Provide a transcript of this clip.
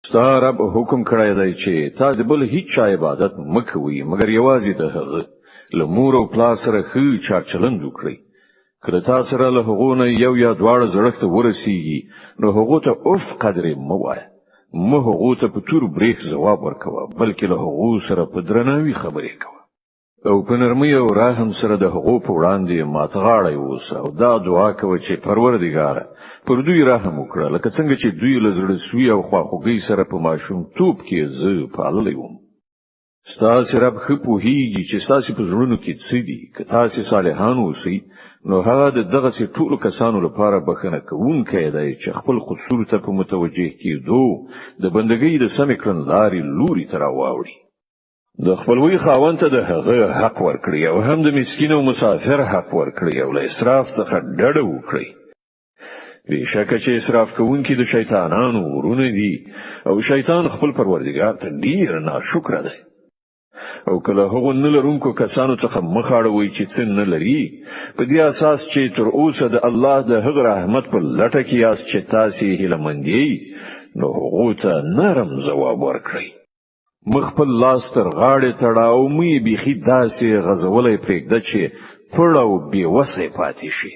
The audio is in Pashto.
ستا رب حکم کړی دی چې تا د بل هیڅ چا عبادت مکوئ، مګر یوازې د هغه. له مور او پلار سره ښه چارچلند وکړئ. کله تا سره له هغو نه یو یا دواړه زړښت ته ورسیږي، نو هغو ته اوف قدرې مه وایه. مه هغو ته په تور بریښ ځواب ورکوه، بلکې له هغو سره په درناوي خبرې کوه او په نرمۍ او رحم سره د هغو په وړاندې ماتغاړی اوسه، او دا دعا کوه چې پروردګاره، پر دوی رحم وکړه، لکه څنګه چې دوی له زړه سوي او خواخوږۍ سره په ماشومتوب کې زه پاللی وم. ستاسې رب ښه پوهیږي چې ستاسې په زړونو کې څه دي. که تاسې صالحان اوسئ، نو هغه د دغسې ټولو کسانو لپاره بخښنه کوونکی دی چې خپل قصور ته په متوجه کېدو د بندګۍ د سمې کړنلارې لوري ته راواوړي. د خپلوي خاوند ته د هغه حق ورکړي او هم د مسکین او مسافر حق ورکړي او له اسراف څخه ډډه وکړي. بېشکه چې اسراف کوونکي د شیطانانو ورونه دي او شیطان خپل پروردګار ته ډیر ناشکره دی. او کله هغو نه لرونکو کسانو څخه مخ اړوي چې څه نه لري، په دې اساس چې تر اوسه د الله د هغه رحمت په لټه کې یاست چې تاسې هیله مند یئ، نو هغو ته نرم ځواب ورکړئ. مخ خپل لاس تر غاړې تړه او مې بیخي داسې غزولی پرېږده چې پړ او بې وسه پاتې شي.